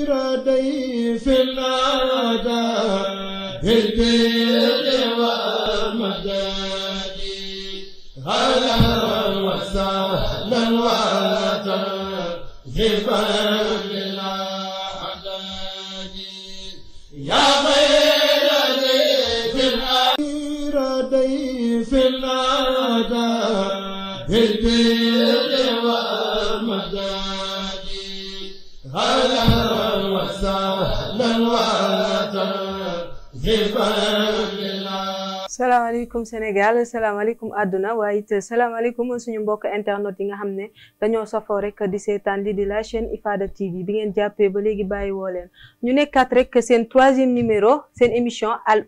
ردي في الأداء بالبر والمداد هلا وسهلا وترحبا بالأعداد يا خير ضيف في الأداء بالبر والمداد هلا وسهلا وترحبا salaamaaleykum Sénégal salaamaaleykum àdduna waaye it salaamaaleykum suñu mbokk internet yi nga xam ne dañoo safoo rek di seetaan di la chaîne Ifada TV bi ngeen jàppee ba léegi bàyyi woo leen ñu nekkaat rek seen 3e numéro seen émission Al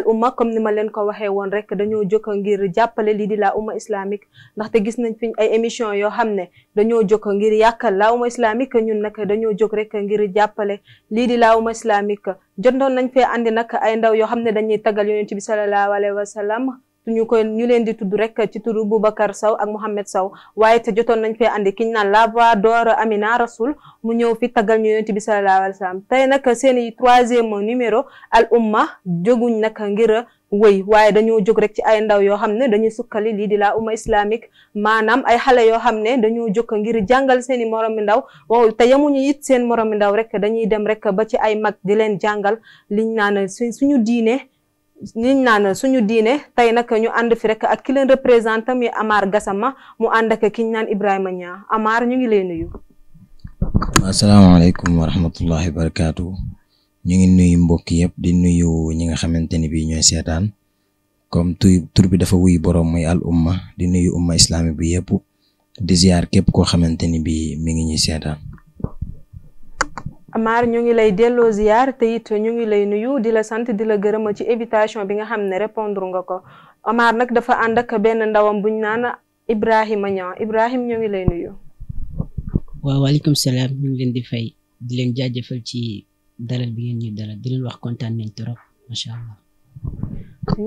Oumma comme ni ma leen ko waxee woon rek dañoo jóg ngir jàppale lii di la umma islamique ndaxte gis nañ fi ay émission yoo xam ne dañoo jóg ngir yàqal la umma islamique ñun nag dañoo jóg rek ngir jàppale lii di la umma islamique jondoon nañ fee andi nag ay ndaw yoo xam ne dañuy tagal yonent bi sallallahu alayhi wa sallam ñu leen di tudd rek ci turu Boubacar Sow ak Mohamed Sow waaye te jotoon nañ fee andi kiñ naan la voix d'or Amina Rasoul mu ñëw fi tagal ñu yonent bi sallallahu alayhi wa sallam tey nag seeni 3e numéro Al Oumma jóguñ nag ngir wëy waaye dañoo jóg rek ci ay ndaw yoo xam ne dañuy sukkali lii di la umma islamique maanaam ay xale yoo xam ne dañoo jóg ngir jàngal seeni moromi ndaw waaw te yamuñu it seen moromi ndaw rek dañuy dem rek ba ci ay mag di leen jàngal liñ naan suñu diine tey nag ñu ànd fi rek ak ki leen représenté mi Amar Gassama mu ànd ak ki ñu naan Ibrahima Niang Amar ñu ngi lay nuyu. asalaamaaleykum wa rahmatullahi wa barakaatu. ñu ngi nuyu mbokk yëpp di nuyu ñi nga xamante ni bii ñooy seetaan comme tur bi dafa wuy borom muy Al Oumma di nuyu umma islamique bi yëpp di ziar képp koo xamante ni bii mi ngi ñuy seetaan. Amar ñu ngi lay delloo ziar te it ñu ngi lay nuyu di la sant di la gërëm ci invitation bi nga xam ne répondre nga ko Amar nag dafa ànd ak benn ndawam buñ naan Ibrahima Niang Ibrahima ñu ngi lay nuyu. waaw waaleykum salaam ñu ngi leen di fay di leen jaajëfal ci dalal bi ngeen ñuy dalal di leen wax kontaan nañ trop macha allah.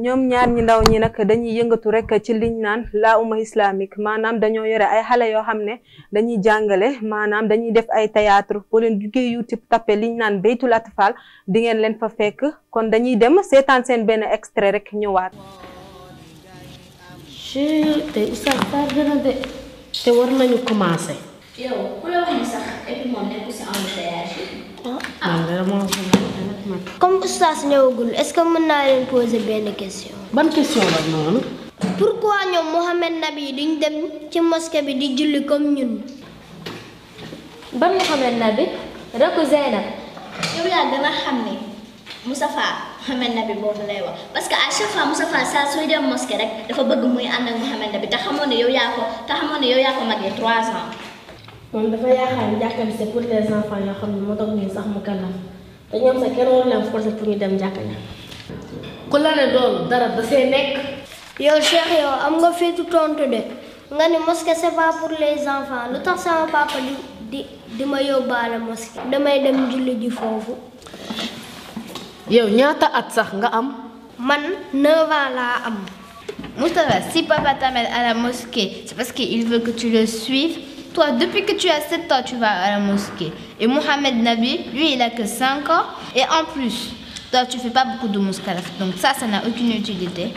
ñoom ñaar ñi ndaw ñi nag dañuy yëngatu rek ci liñ naan la umma islamique maanaam dañoo yore ay xale yoo xam ne dañuy jàngale maanaam dañuy def ay théâtre boo leen duggee YouTube tapé liñ naan Beytul Atfal di ngeen leen fa fekk kon dañuy dem seetaan seen benn extrait rek ñëwaat. te oustaz tardé na de te war nañu commencé. yow ku la wax ni sax et puis moom nekkul si embouteillage yi. comme oustaz ñëwagul est-ce que mën naa leen poser benn question. ban question la noonu. pourquoi ñoom Mohamed Nabi duñ dem ci mosquée bi di julli comme ñun. ban Mohamed Nabi rakku Zeynab. yow yaa gën a xam ne Moustapha Mohamed Nabi boobu lay wax parce que à chaque fois Moustapha saa sooy dem mosquée rek dafa bëgg muy ànd ak Mohamed Nabi te xamoon ne yow yaa ko magee 3 ans. moom dafa yaakaar ni jàkka bi c'est pour les enfants yoo xam ne moo tax ñu sax mu kanam te ñoom sax kenn waru leen forcer pour ñu dem jàkka ja. ku la ne loolu dara da see nekk. yow Cheikh yow am nga fiitu tontu de nga ni mosquée c'est pas pour les enfants lu tax sama papa di ma yóbbaale mosquée. damay dem julli ji foofu. yow ñaata at sax nga am. man 9 ans laa am. Moustapha, si papa t'amène à la mosquée, c'est parce qu'il veut que tu le suives. Toi, depuis que tu as 7 ans, tu vas à la mosquée. Et Mohamed Nabi, lui, il a que 5 ans. Et en plus, toi, tu fais pas beaucoup de muskalaf. Donc ça n'a aucune utilité.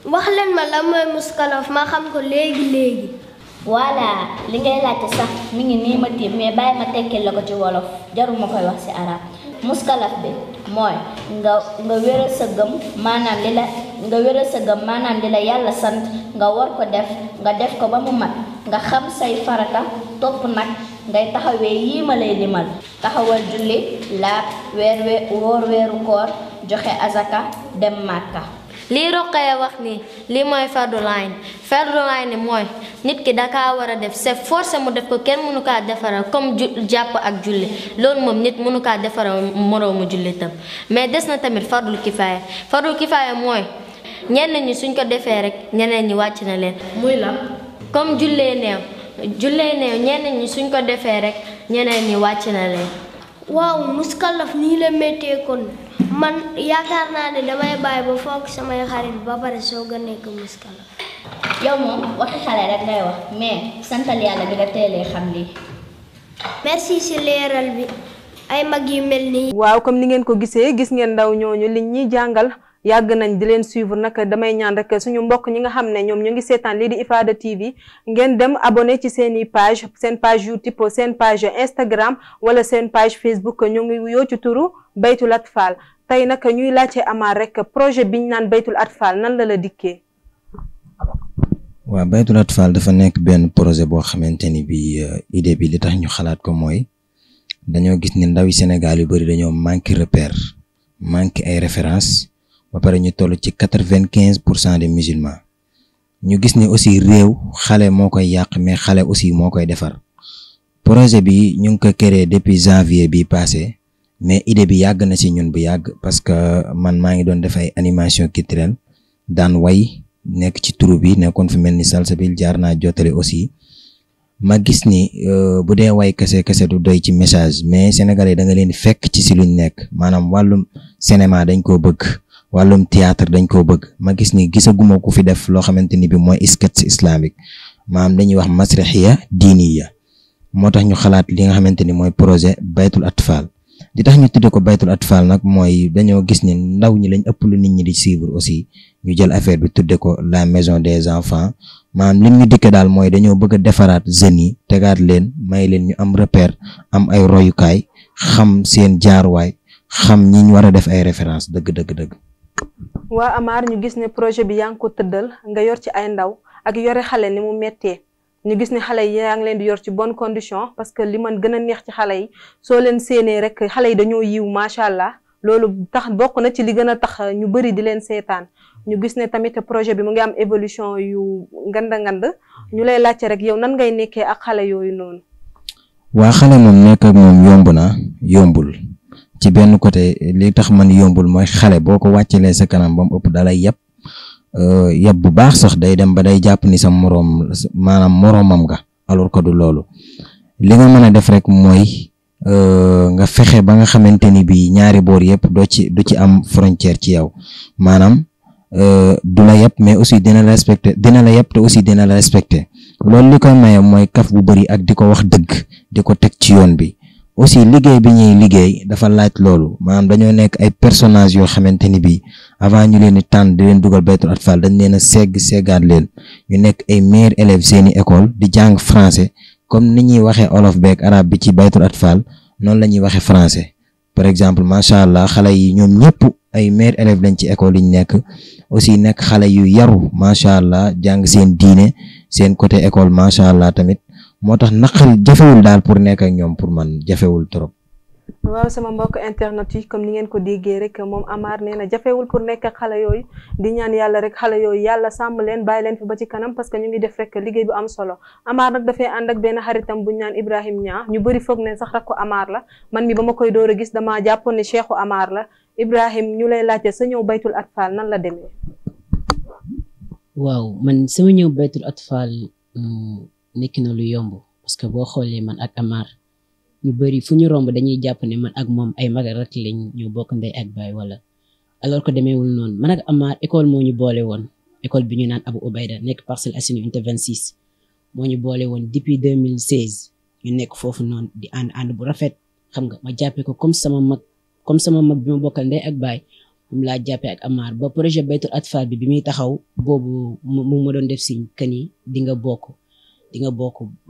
wax leen ma la mooy muskalaf ma xam ko léegi. Voilà, li ngay laajte sax mi ngi nii ma tiim mais bàyyi ma tekkil la ko ci wolof jarul ma koy wax ci arab. Muskalaf bi mooy nga wéral sa gëm maanaam li la yàlla sant nga war ko def nga def ko ba mu mat nga xam say farata topp nag ngay taxawee yii ma lay limal taxawal julli laab woor weeru koor joxe azaka dem màkka. lii Roqaya wax nii lii mooy fardu ayn mooy nit ki dakaa war a def c'est forcé mu def ko kenn mënu kaa defaral comme jàpp ak julli loolu moom nit mënu kaa defaral moroomu jullitam mais des na tamit fardul kifaaya mooy ñenn ñi suñ ko defee rek ñeneen ñi wàcc na leen. muy la comme jullee néew ñenn ñi suñ ko defee rek ñeneen ñi wàcc na leen. waaw muskalaf nii la méttee kon man yaakaar naa ne damay bàyyi ba foog samay xarit ba pare soog a nekk muskalaf. yow moom waxi xale rek ngay wax mais santal yàlla bi nga teelee xam lii. merci si leeral bi ay mag yu mel nii. waaw comme ni ngeen ko gisee gis ngeen ndaw ñooñu liñ ñuy jàngal yàgg nañ di leen suivre nag damay ñaan rek suñu mbokk ñi nga xam ne ñoom ñu ngi seetaan lii di Ifada TV ngeen dem abonné ci seeni page seen page YouTube seen page Instagram wala seen page Facebook ñu ngi yoo ci turu Baytul Atfal tey nag ñuy laajte Amar rek projet biñ naan Baytul Atfal nan la dikkee. waaw Baytul Atfal dafa nekk benn projet boo xamante ni bi idée bi li tax ñu xalaat ko mooy dañoo gis ni ndawi Sénégal yu bari dañoo manqué repère manqué ay référence ba pare ñu toll ci 95% des musulmans ñu gis ni aussi réew xale moo koy yàq mais xale aussi moo koy defar projet bi ñu ngi ko créé depuis janvier bi passé mais idée bi yàgg na ci ñun bu yàgg parce que man maa ngi doon def ay animation culturelle daan way nekk ci turu bi nekkoon fi mel ni Salsabil jaar naa jotale aussi ma gis ni bu dee way kese du doy ci message mais sénégalais da nga leen fekk ci si luñ nekk maanaam wàllum cinéma dañ koo bëgg wàllum théâtre dañ koo bëgg ma gis ni gisaguma ku fi def loo xamante ni bi mooy sketch islamique maanaam dañuy wax masrahiya diiniya moo tax ñu xalaat li nga xamante ni mooy projet Baytul Atfal di tax ñu tudde ko Baytul Atfal nag mooy dañoo gis ni ndaw ñi lañ ëpp lu nit ñi di suivre aussi ñu jël affaire bi tudde ko la maison des enfants maanaam lim ñu dikke daal mooy dañoo bëgg a defaraat jeunes yi tegaat leen may leen ñu am repère am ay royukaay xam seen jaarwaay xam ñi ñu war a def ay référence dëgg. waa Amar ñu gis ne projet bi yaa ngi ko tëddal nga yor ci ay ndaw ak yore xale ni mu méttee ñu gis ne xale yi yaa ngi leen di yor ci bonne condition parce que li man gën a neex ci xale yi soo leen séenee rek xale yi dañoo yiw macha allah loolu tax bokk na ci li gën a tax ñu bëri di leen seetaan ñu gis ne tamit projet bi mu ngi am évolution yu ngand ñu lay laajte rek yow nan ngay nekkee ak xale yooyu noonu. waa xale moom nekk ak moom yomb na yombul ci benn côté li tax man yombul mooy xale boo ko wàccelee sa kanam ba mu ëpp dalay yab bu baax sax day dem ba day jàpp ni sa moroom maanaam moroomam nga alors que du loolu li nga mën a def rek mooy nga fexe ba nga xamante ni bi ñaari boor yëpp du ci am frontière ci yow maanaam du la yab mais aussi dina la respecté dina la yab te aussi dina la respecté loolu li koy maye mooy kaf bu bari ak di ko wax dëgg di ko teg ci yoon bi aussi liggéey bi ñuy liggéey dafa laaj loolu maanaam dañoo nekk ay personnages yoo xamante ni bii avant ñu leen di tànn di leen dugal Baytul Atfal dañ leen a seggaat leen ñu nekk ay meilleurs élèves seeni école di jàng français comme ni ñuy waxee olof beeg arabe bi ci Baytul Atfal noonu la ñuy waxee français par exemple macha allah xale yi ñoom ñëpp ay meilleurs élèves lañ ci école yi ñu nekk aussi nekk xale yu yaru macha allah jàng seen diine seen côté école macha allah tamit. moo tax naqal jafewul daal pour nekk ak ñoom pour man jafewul trop. waaw sama mbokk internet yi comme ni ngeen ko déggee rek moom Amar nee na jafewul pour nekk ak xale yooyu di ñaan yàlla rek xale yooyu yàlla sàmm leen bàyyi leen fi ba ci kanam parce que ñu ngi def rek liggéey bu am solo Amar nag dafay ànd ak benn xaritam bu ñu naan Ibrahim Niang ñu bëri foog ne sax rek ko Amar la man mi ba ma koy door a gis damaa jàppoon ne Cheikhu Amar la Ibrahim ñu lay laajte sa ñëw Baytul Atfal nan la demee. waaw man sama ñëw Baytul Atfal nekk na lu yomb parce que boo xoolee man ak Amar ñu bëri fu ñu romb dañuy jàpp ne man ak moom ay mag rek lañ ñu bokk ndey ak baay wala alors que demeewul noonu man ak Amar école moo ñu boole woon école bi ñu naan Abou Obayda nekk Parcelles Assainies unité 26 moo ñu boole woon depuis 2016 ñu nekk foofu noonu di ànd bu rafet xam nga ma jàppee ko comme sama mag bi ma bokkal ndey ak baay moom laa jàppee ak Amar ba projet Baytul Atfal bi muy taxaw boobu mu ma doon def signe que ni di nga bokk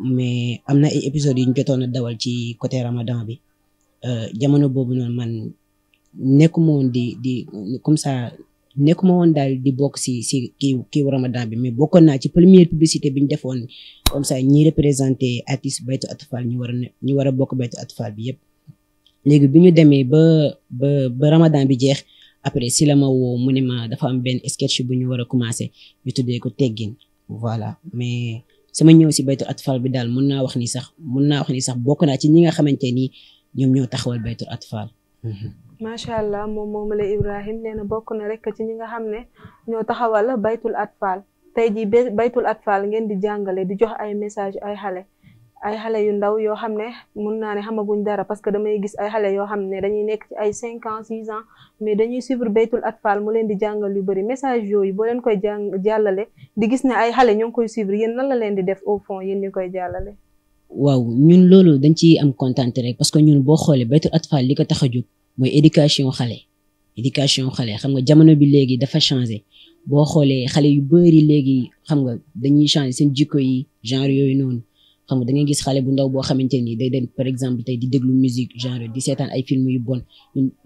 mais am na ay épisodes yu ñu jotoon a dawal ci côté Ramadan bi jamono boobu noonu man nekkuma woon di comme ça nekkuma woon daal di bokk si kii Ramadan bi mais bokkoon naa ci première publicité bi ñu defoon comme ça ñi représenté artiste Baytul Atfal ñu war a bokk Baytul Atfal bi yëpp léegi bi ñu demee ba Ramadan bi jeex après si la ma woo mu ne ma dafa am benn sketch bu ñu war a commencé ñu tuddee ko teggin voilà mais sama ñëw si Baytul Atfal bi daal mun naa wax ni sax bokk naa ci ñi nga xamante ni ñoom ñoo taxawal Baytul Atfal. macha allah moom la Ibrahim nee na bokk na rek ci ñi nga xam ne ñoo taxawal Baytul Atfal tey jii Baytul Atfal ngeen di jàngale di jox ay message ay xale yu ndaw yoo xam ne mun naa ne xamaguñ dara parce que damay gis ay xale yoo xam ne dañuy nekk ci ay 5 ans 6 ans mais dañuy suivre Baytul Atfal mu leen di jàngal yu bëri message yooyu boo leen koy jàllale di gis ne ay xale ñoo ngi koy suivre yéen lan la leen di def au fond yéen ñu koy jàllale. waaw ñun loolu dañ ci am kontaan rek parce que ñun boo xoolee Baytul Atfal li ko tax a jóg mooy éducation xale xam nga jamono bi léegi dafa changé boo xoolee xale yu bari léegi xam nga dañuy changé seen jikko yi genre yooyu noonu xam nga da ngay gis xale bu ndaw boo xamante ni day dem par exemple tey di déglu musique genre di seetaan ay film yu bon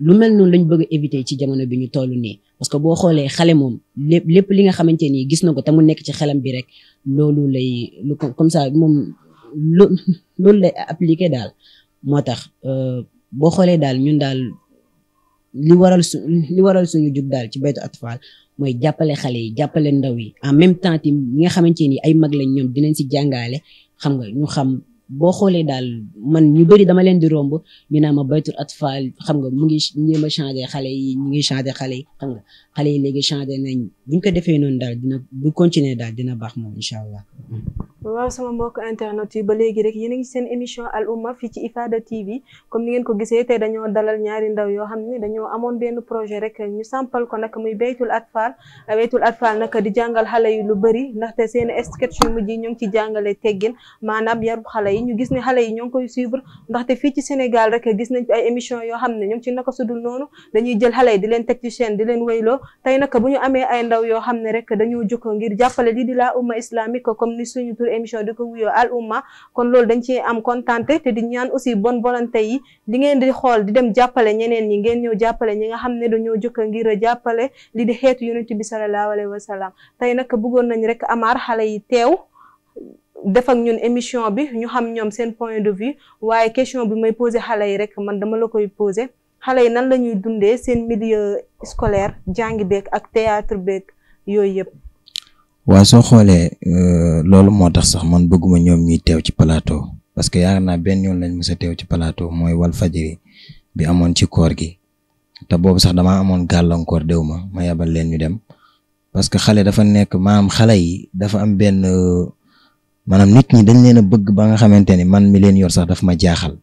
lu mel noonu lañ bëgg a éviter ci jamono bi ñu toll nii parce que boo xoolee xale moom lépp li nga xamante ni gis na ko te mu nekk ci xelam bi rek loolu lay comme ça moom loolu lay appliqué daal moo tax boo xoolee daal ñun daal li waral suñu jug daal ci Baytul Atfal mooy jàppale xale yi jàppale ndaw yi en même temps ti ñi nga xamante ni ay mag lañ ñoom dinañ si jàngaale xam nga ñu xam boo xoolee daal man ñu bëri dama leen di romb ñu naan ma Baytul Atfal xam nga mu ngi ñéem a changé xale yi ñu ngi changé xale yi xam nga xale yi léegi changé nañ buñ ko defee noonu daal bu continuer daal dina baax moom incha allah. waaw sama mbokk internet yi ba léegi rek yéen a ngi seen émission Al Oumma fii ci Ifada TV comme ni ngeen ko gisee tey dañoo dalal ñaari ndaw yoo xam ne dañoo amoon benn projet rek ñu sampal ko nag muy Baytul Atfal nag di jàngal xale yi lu bëri ndaxte seen sketch yu mujj yi ñoo ngi ci jàngale teggin maanaam yaru xale yi ñu gis ne xale yi ñoo ngi koy suivre ndaxte fii ci Sénégal rek gis nañ fi ay émission yoo xam ne ñoom ci naka sudul noonu dañuy jël xale yi di leen teg ci chaîne di leen wayloo tey nag bu ñu amee ay ndaw yoo xam ne rek dañoo jóg ngir jàppale lii di la umma islamique comme ni suñu tur émission di ko wuyoo Al Oumma kon loolu dañ ci am kontante te di ñaan aussi bonne volonté yi di ngeen di xool di dem jàppale ñeneen ñi ngeen ñëw jàppale ñi nga xam ne dañoo jóg ngir jàppale li di xeetu yonent bi sallallahu alayhi wa sallam tey nag bëggoon nañ rek amaar xale yi teew def ak ñun émission bi ñu xam ñoom seen point de vue waaye question bi may posé xale yi rek man dama la koy posé xale yi nan la ñuy dundee seen milieu scolaire jàngi beeg ak théâtre beeg yooyu yëpp. waaw soo xoolee loolu moo tax sax man bëgguma ñoom ñuy teew ci plateau parce que yaakaar naa benn yoon lañ mës a teew ci plateau mooy Walfadjri bi amoon ci koor gi te boobu sax damaa amoon gàllankoor déw ma yabal leen ñu dem parce que xale dafa nekk maanaam xale yi dafa am benn maanaam nit ñi dañ leen a bëgg ba nga xamante ni man mi leen yor sax daf ma jaaxal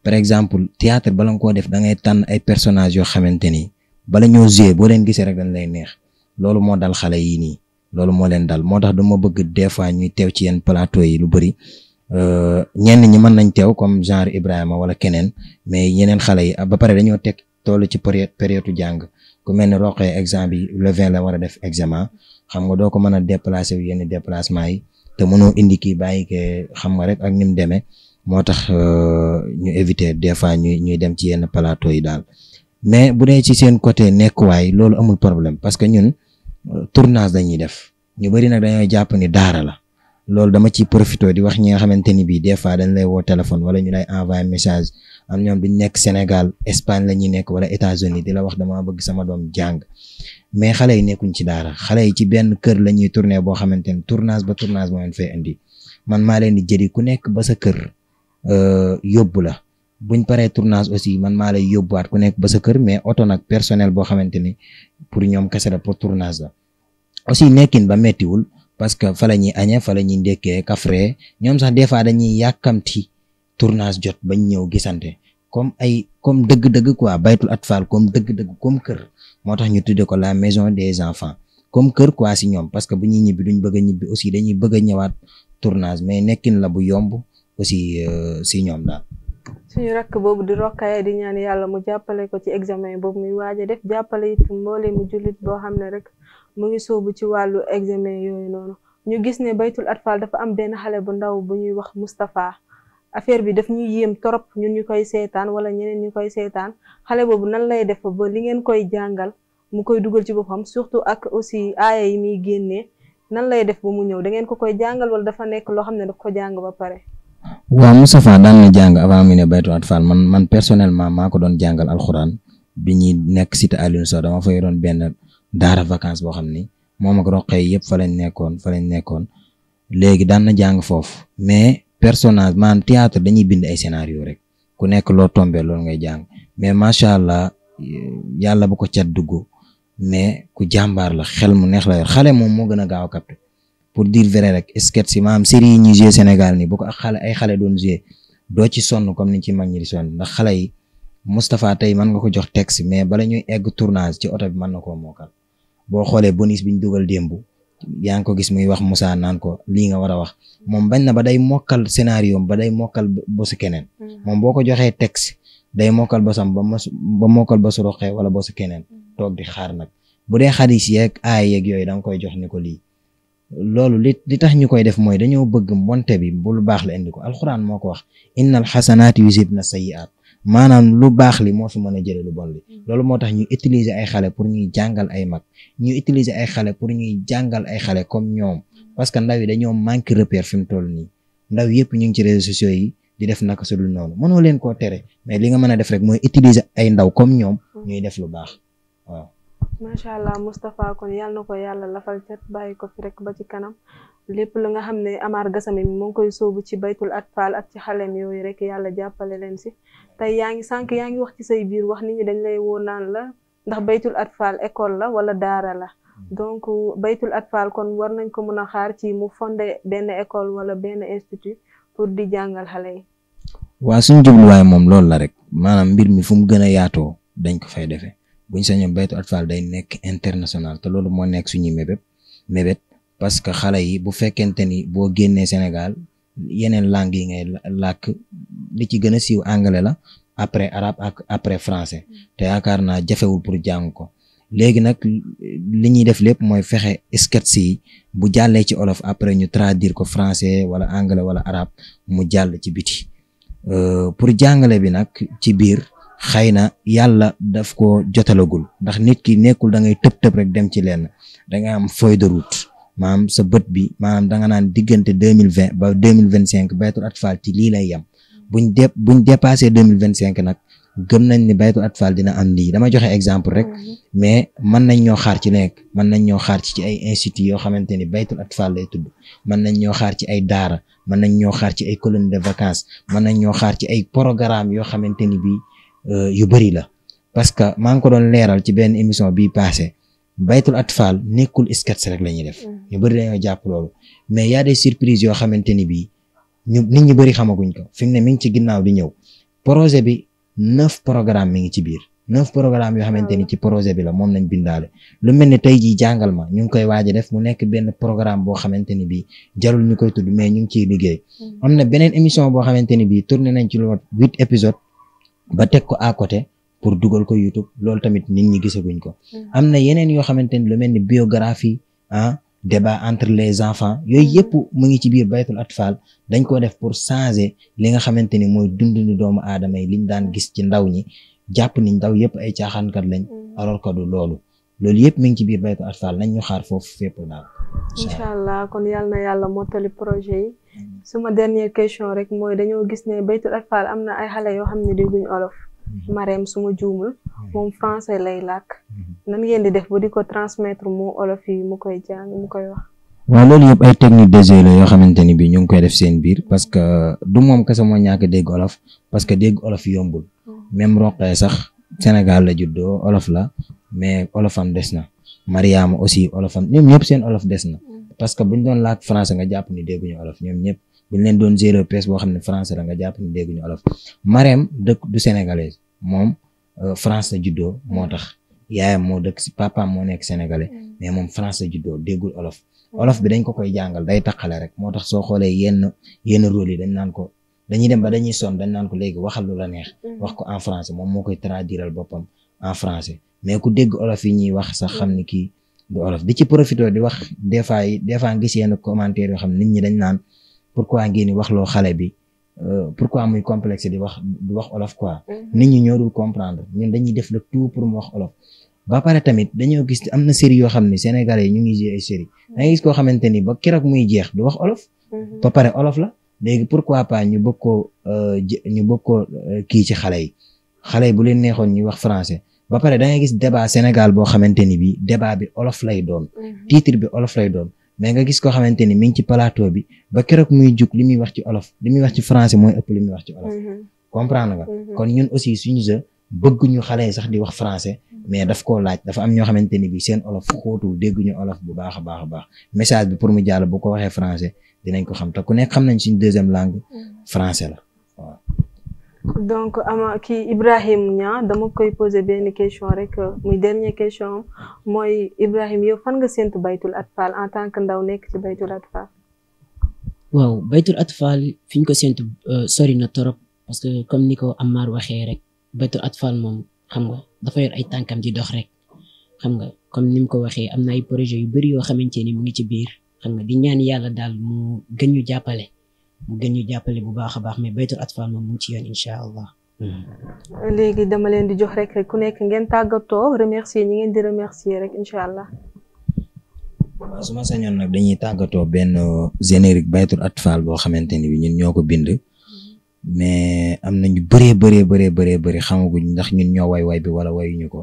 par exemple théâtre bala nga koo def da ngay tànn ay personnages yoo xamante ni bala ñoo jouer boo leen gisee rek dañ lay neex loolu moo dal xale yi nii loolu moo leen dal moo tax dama bëgg des fois ñuy teew ci yenn plateau yi lu bëri ñenn ñi mën nañ teew comme genre Ibrahima wala keneen mais yeneen xale yi ba pare dañoo teg toll ci période jàng ku mel ne roqee exemple yi le 20 la war a def examen xam nga doo ko mën a déplacer wu yenn déplacement yi te mënoo indi kii bàyyi ke xam nga rek ak ni mu demee moo tax ñu éviter des fois ñuy dem ci yenn plateau yi daal mais bu dee ci seen côté nekkuwaay loolu amul problème parce que ñun tournage dañuy def ñu bari nag dañoo jàpp ni daara la loolu dama ciy profité di wax ñi nga xamante ni bii des fois dañ lay woo téléphone wala ñu lay envoyer message am ñoom duñ nekk Sénégal Espagne la ñuy nekk wala États-Unis di la wax dama bëgg sama doom jàng mais xale yi nekkuñ ci daara xale yi ci benn kër la ñuy tourner boo xamante ni tournage ba tournage moo leen fay indi man maa leen di jëri ku nekk ba sa kër yóbbu la buñ paree tournage aussi man maa lay yóbbuwaat ku nekk ba sa kër mais oto nag personnel boo xamante ni pour ñoom kese la pour tournage la aussi nekkin ba mettiwul parce que fa la ñuy añee fa la ñuy ndekkee kafree ñoom sax des fois dañuy yàkkamti tournage jot bañ ñëw gisante comme dëgg-dëgg quoi Baytul Atfal comme dëgg-dëgg comme kër moo tax ñu tuddee ko la maison des enfants comme kër quoi si ñoom parce que bu ñuy ñibbi duñ bëgg a ñibbi aussi dañuy bëgg a ñëwaat tournage mais nekkin la bu yomb aussi si ñoom daal. suñu rakk boobu di Rokhaya di ñaan yàlla mu jàppale ko ci examen boobu muy waaj a def jàppale it mboole mu jullit boo xam ne rek mu ngi soobu ci wàllu examen yooyu noonu ñu gis ne Baytul Atfal dafa am benn xale bu ndaw bu ñuy wax Moustapha affaire bi daf ñuy yéem trop ñun ñu koy seetaan wala ñeneen ñu koy seetaan xale boobu nan lay def ba li ngeen koy jàngal mu koy dugal ci boppam surtout ak aussi aaya yi muy génnee nan lay def ba mu ñëw da ngeen ko koy jàngal wala dafa nekk loo xam ne daf ko jàng ba pare. waaw Moustapha daan na jàng avant mu ne Baytul Atfal man personnellement maa ko doon jàngal alxuraan bi ñuy nekk cité Alioune Sow dama fa yoroon benn daara vacances boo xam ni moom ak Roqee yëpp fa lañ nekkoon léegi daan na jàng foofu mais personnage maanaam théâtre dañuy bind ay scénario rek ku nekk loo tombé loolu ngay jàng mais macha allah yàlla bu ko cat dugg mais ku jàmbaar la xel mu neex la yor xale moom moo gën a gaaw a capté pour dire vrai rek sketch si maanaam série yi ñuy joué Sénégal nii bu ko ay xale doon joué doo ci sonn comme ni ci mag ñi di sonn ndax xale yi Moustapha tey mën nga ko jox texte mais bala ñuy egg tournage ci oto bi mën na koo mookal boo xoolee bonus bi ñu dugal démb yaa ngi ko gis muy wax Moussa naan ko lii nga war a wax moom bañ na ba day mokkal scénario ba day mokkal bosu keneen moom boo ko joxee texte day mokkal bosam ba mokkal bosu roqee wala bosu keneen toog di xaar nag bu dee xadis yeeg aay yeeg yooyu da nga koy jox ni ko lii loolu li tax ñu koy def mooy dañoo bëgg mbonte bi bu lu baax la indi ko alxuraan moo ko wax innal xasanaati yuzhibna sayyi'aat maanaam lu baax li moo fi mën a jële lu bon li loolu moo tax ñu utiliser ay xale pour ñuy jàngal ay mag ñu utiliser ay xale pour ñuy jàngal ay xale comme ñoom parce que ndaw yi dañoo manque repère fi mu toll nii ndaw yëpp ñu ngi ci réseaux sociaux yi di def naka su dul noonu mënoo leen koo tere mais li nga mën a def rek mooy utiliser ay ndaw comme ñoom ñuy def lu baax waaw. macha allah Moustapha kon yàlla na ko yàlla lafal cat bàyyi ko fi rek ba ci kanam lépp lu nga xam ne Amar Gassama mi moo ngi koy sóobu ci baytul atfal ak ci xalem yooyu rek yàlla jàppale leen si tey yaa ngi wax ci say biir wax nit ñi dañ lay woo naan la ndax baytul atfal école la wala daara la donc baytul atfal kon war nañ ko mën a xaar ci mu fondé benn école wala benn institut pour di jàngal xale yi. waa suñ jubluwaay moom loolu la rek maanaam mbir mi fu mu gën a yaatoo dañ ko fay defee buñ sañoon baytul atfal day nekk international te loolu moo nekk suñuy mébét parce que xale yi bu fekkente ni boo génnee Sénégal yeneen langue yi ngay làkk li ci gën a siiw anglais la après arabe ak après français te yaakaar naa jafewul pour jàng ko léegi nag li ñuy def lépp mooy fexe sketch yi bu jàllee ci olof après ñu traduire ko français wala anglais wala arabe mu jàll ci biti pour jàngale bi nag ci biir xëy na yàlla daf ko jotalagul ndax nit ki nekkul da ngay tëb rek dem ci lenn da nga am feuille de route maanaam sa bët bi maanaam da nga naan diggante 2020 ba 2025 baytul atfal ci lii lay yem buñ dépassé 2025 nag gëm nañ ni baytul atfal dina am lii dama joxe exemple rek mais mën nañ ñoo xaar ci nekk mën nañ ñoo xaar ci ay institut yoo xamante ni baytul atfal lay tudd mën nañ ñoo xaar ci ay daara mën nañ ñoo xaar ci ay colonie de vacances mën nañ ñoo xaar ci ay programme yoo xamante ni bii yu bëri la parce que maa ngi ko doon leeral ci benn émission bii passé baytul atfal nekkul sketch rek la ñuy def ñu bëri dañoo jàpp loolu mais y a des surprises yoo xamante ni bii nit ñi bëri xamaguñ ko fi mu ne mi ngi ci ginnaaw di ñëw projet bi 9 programme mi ngi ci biir 9 programme yoo xamante ni ci projet bi la moom nañ bindaale lu mel ni tey jii jàngal ma ñu ngi koy waaj a def mu nekk benn programme boo xamante ni bii jarul ñu koy tudd mais ñu ngi ciy liggéey am na beneen émission boo xamante ni bii tourné nañ ci lu 8 épisodes ba teg ko à côté pour dugal ko YouTube loolu tamit nit ñi gisaguñ ko am na yeneen yoo xamante ni lu mel ni biographie débat entre les enfants yooyu yëpp mu ngi ci biir baytul atfal dañ ko def pour changer li nga xamante ni mooy dundinu doomu aadama yi liñ daan gis ci ndaw ñi jàpp ni ndaw yëpp ay caaxaankat lañ alors que du loolu yëpp mi ngi ci biir baytul atfal nañ ñu xaar foofu fépp daal incha allah kon yàlla na yàlla mottali projet yi suma dernière question rek mooy dañoo gis ne baytul atfal am na ay xale yoo xam ne dégguñ olof Marème suma juumul moom français lay làkk nan ngeen di def ba di ko transmettre mu olof yi mu koy jàng mu koy wax. waaw loolu yëpp ay technique de jeu la yoo xamante ni bi ñu ngi koy def seen biir parce que du moom kese moo ñàkk dégg olof parce que dégg olof yombul même Roqee sax Sénégal la juddoo olof la mais olofam des na Mariama aussi olofam ñoom ñëpp seen olof des na parce que buñ doon làkk français nga jàpp ni dégguñu olof ñoom ñëpp buñ leen doon zéro pes boo xam ne français la nga jàpp ni dégguñu olof Marème dëkk du sénégalaise moom France la juddoo moo tax yaayam moo dëkk si papaam moo nekk sénégalais mais moom France la juddoo déggul olof bi dañ ko koy jàngal day taqale rek moo tax soo xoolee yenn rôle yi dañ naan ko dañuy dem ba dañuy sonn dañ naan ko léegi waxal lu la neex wax ko en français moom moo koy traduiral boppam en français mais ku dégg olof yi ñuy wax sax xam ni kii du olof di ci profité di wax des fois ngis yenn commentaire yoo xam nit ñi dañ naan pourquoi ngeen di wax loo xale bi pourquoi muy complexe di wax olof quoi nit ñi ñoo dul comprendre ñun dañuy def le tout pour mu wax olof ba pare tamit dañoo gis am na série yoo xam ne sénégalais yi ñu ngi jouer ay série da ngay gis koo xamante ni ba keroog muy jeex du wax olof ba pare olof la léegi pourquoi pas ñu bëgg ko kii ci xale yi bu leen neexoon ñuy wax français ba pare da ngay gis débat Sénégal boo xamante ni bi débat bi olof lay doon titre bi olof lay doon mais nga gis koo xamante ni mi ngi ci plateau bi ba keroog muy jug li muy wax ci olof li muy wax ci français mooy ëpp li muy wax ci olof comprendre nga kon ñun aussi suñu jeu bëgguñu xale yi sax di wax français mais daf koo laaj dafa am ñoo xamante ni bi seen olof xóotul dégguñu olof bu baax a baax message bi pour mu jàll bu ko waxee français dinañ ko xam te ku nekk xam nañ suñu deuxième langue français la waaw. donc ama kii Ibrahim Niang dama koy poser benn question rek muy dernière question mooy Ibrahim yow fan nga séntu baytul atfal en tant que ndaw nekk ci baytul atfal. waaw baytul atfal fi ñu ko séntu sori na torop parce que comme ni ko Amar waxee rek baytul atfal moom xam nga dafa yor ay tànkam di dox rek xam nga comme ni mu ko waxee am na ay projet yu bari yoo xamante ni mu ngi ci biir xam nga di ñaan yàlla daal mu gën ñu jàppale bu baax a baax mais baytul atfal moom mu ngi ci yoon incha allah. léegi dama leen di jox rek ku nekk ngeen tàggatoo remercier ñi ngeen di remercier rek incha allah. waaw su ma sañoon nag dañuy tàggatoo benn générique baytul atfal boo xamante ni bi ñun ñoo ko bind mais am nañu bëree xamaguñ ndax ñun ñoo way bi wala wayuñu ko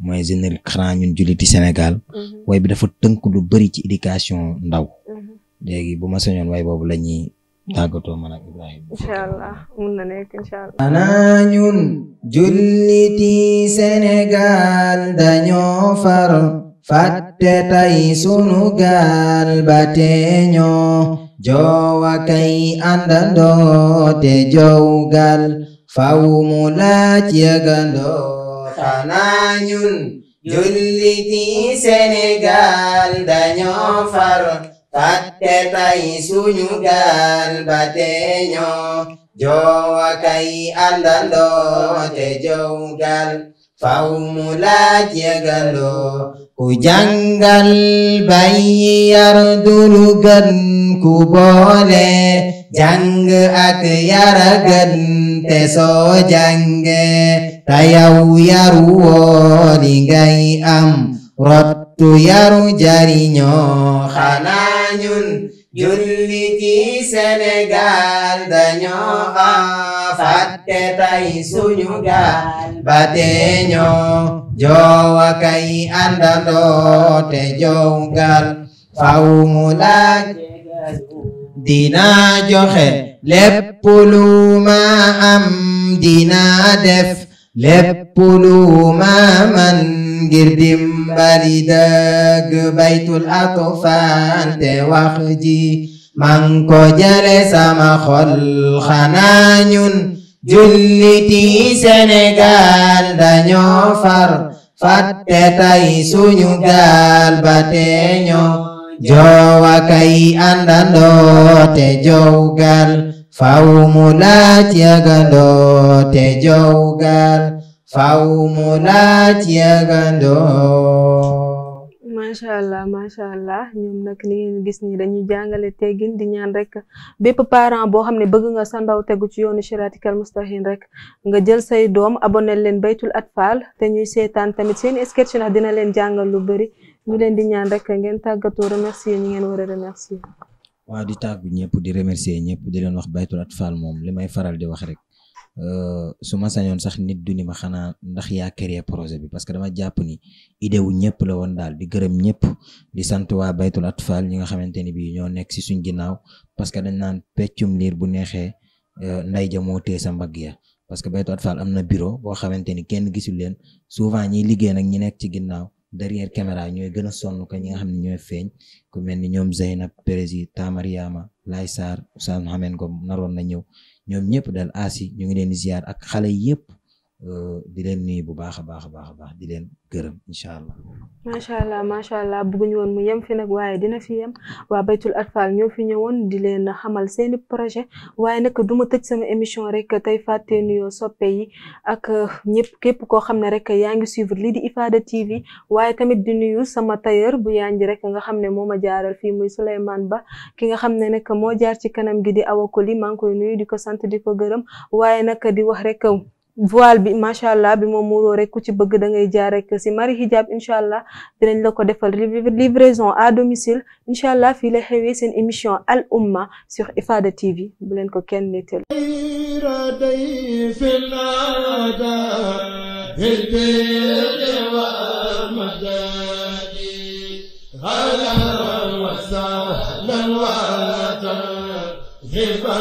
mooy générique xanaa ñun julliti Sénégal way bi dafa tënk lu bëri ci éducation ndaw léegi bu ma sañoon way boobu la ñuy tàggatoo man ak Ibrahima inshallah mun na nekk inshallah xanaa ñun julliti Sénégal dañoo far fàtte tay sunu gaal ba teeñoo joowa kay àndandoo te jow gaal faw mu laaj yëgandoo xanaa ñun julliti Sénégal dañoo far fàtte tay sunu gaal ba teeñoo joowa kay àndandoo te jow gaal faw mu laaj yëgandoo ku jàngal bàyyi yar dulu gën ku boole jàng ak yara gën te soo jànge ta yaw yaru woo li ngay am rottu yaru jariñoo xanaa ñun julliti Sénégal dañoo fàtte tay suñu gaal ba teeñoo joowa kay àndandoo te jow gaal faw mu laaj dinaa joxe lépp lu ma am dinaa def lépp lu ma man ngir dimbali dëgg baytul atfal te wax ji man ko jale sama xol xanaa ñun julliti Sénégal dañoo far fàtte tay suñu gaal ba teeñoo joowa kay àndandoo te jow gaal faw mu laaj yëgandoo te jow gaal faw mu laaj yëgandoo. macha allah ñoom nag ni ngeen gis ni dañuy jàngale teggin di ñaan rek bépp parent boo xam ne bëgg nga sa ndaw tegu ci yoonu siratikal mustaqim rek nga jël say doom abonné leen baytul atfal te ñuy seetaan tamit seen sketch ndax dina leen jàngal lu bëri ñu leen di ñaan rek ngeen tàggatoo remercier ñi ngeen war a remercier. waaw di tàggu ñëpp di remercier ñëpp di leen wax baytul atfal moom li may faral di wax rek su ma sañoon sax nit du ni ma xanaa ndax yaa créé projet bi parce que dama jàpp ni idée wu ñëpp la woon daal di gërëm ñëpp di sant waa baytul atfal ñi nga xamante ni bii ñoo nekk si suñ ginnaaw parce que dañ naan peccum liir bu neexee nday ja moo tee sa mbagg ya parce que baytul atfal am na bureau boo xamante ni kenn gisul leen souvent ñiy liggéey nag ñi nekk ci ginnaaw derrière caméra ñooy gën a sonn ko ñi nga xam ne ñooy feeñ ku mel ni ñoom Zeynab Pérési Tamariama Lay Sarr Ousmane Mohamed Ngom naroon na ñëw ñoom ñëpp dal asi ñu ngi leen di ziar ak xale yëpp di leen nuyu bu baax a baax di leen gërëm incha allah. macha allah bëgguñu woon mu yem fi nag waaye dina fi yem waa baytul atfal ñoo fi ñëwoon di leen xamal seeni projet waaye nag du ma tëj sama émission rek tey fàtte nuyoo soppe yi ak ñëpp képp koo xam ne rek yaa ngi suivre lii di Ifada TV waaye tamit di nuyu sama tailleur bu yanji rek nga xam ne moo ma jaaral fii muy Souleymane Ba ki nga xam ne nag moo jaar ci kanam gi di awakoli maa ngi koy nuyu di ko sant di ko gërëm waaye nag di wax rek voile bi macha allah bi moom muuroo rek ku ci bëgg da ngay jaar rek si Marie Hijab incha allah dinañ la ko defal livraison à domicile incha allah fii la xewee seen émission Al Umma sur Ifada TV bu leen ko kenn nettali. هلا وسهلا وترحبا